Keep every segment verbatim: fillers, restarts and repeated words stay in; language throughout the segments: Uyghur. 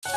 ئەي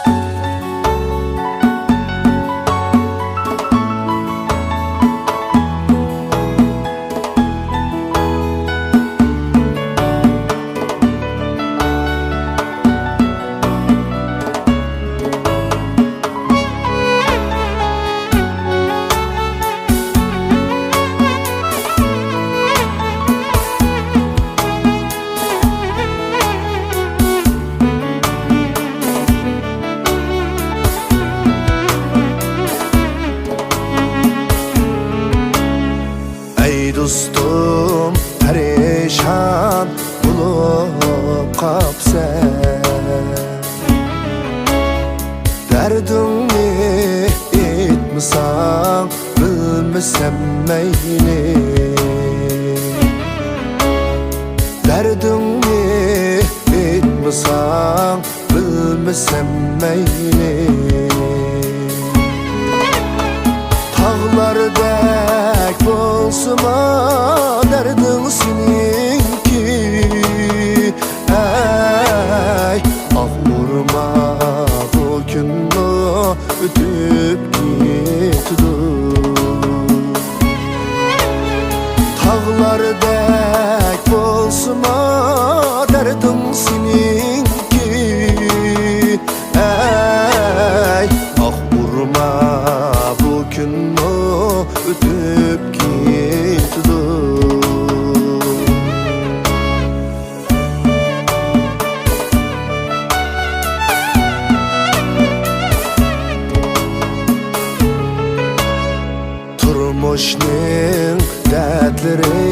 دوستۇم، پەرىشان بولۇپ قاپسەن. دەردىڭنى ئېيتمىساڭ، بىلمىسەم مەيلى. دەردىڭنى ئېيتمىساڭ، بىلمىسەم مەيلى. تاغلاردەك بولسىمۇ دەردىڭ سېنىڭكى. ئەي، ئاغرىما، بۇ كۈنمۇ ئۆتۈپ كېتىدۇ. تاغلاردەك بولسىمۇ دەردىڭ سېنىڭكى. ئەي، ئاغرىما، بۇ كۈنمۇ ئۆتۈپ كېتىدۇ. تۇرمۇشنىڭ دەردلىرى،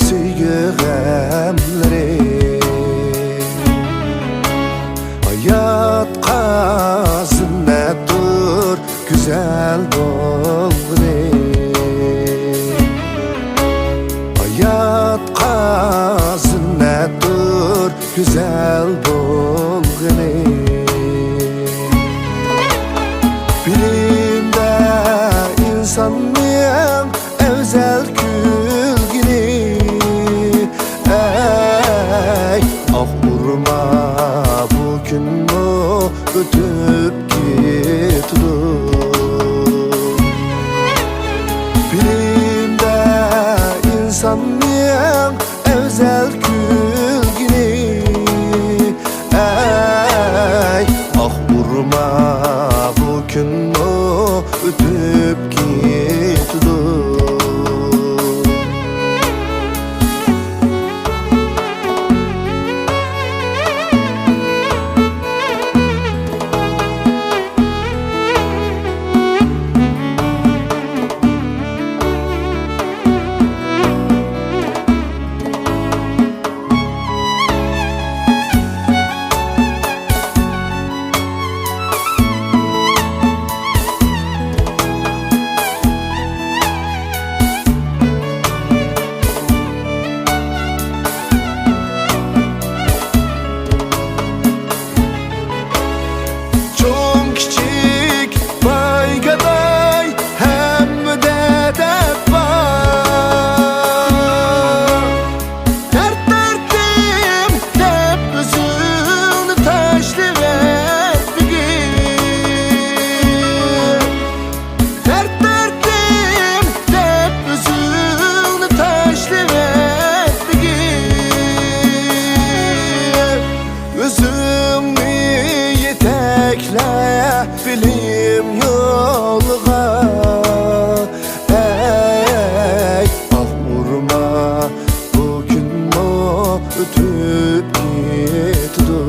سۆيگۈ غەملىرى، ھاياتقا زىننەتتۇر گۈزەل بولغىنى. ھاياتقا زىننەتتۇر گۈزەل بولغىنى. بىلىمدە ئىنساننىڭ ئەۋزەل كۈلگىنى. ئەي، ئاغرىما، بۇ كۈنمۇ ئۆتۈپ كېتىدۇ. بىلىمدە ئىنساننىڭ ئەۋزەل كۈلگىنى. ئەي، ئاغرىما، بۇ كۈنمۇ ئۆتۈپ كېتىدۇ. چوڭ كىچىك، باي گاداي، ھەممىدە دەپ بار. دەرد تارتتىم دەپ ئۆزۈڭنى تاشلىۋەتمىگىن. دەرد تارتتىم دەپ ئۆزۈڭنى تاشلىۋەتمىگىن. ئۆزۈڭنى يېتەكلە بىلىم يولىغا. ئەي، ئاغرىما، بۇ كۈنمۇ ئۆتۈپ كېتىدۇ.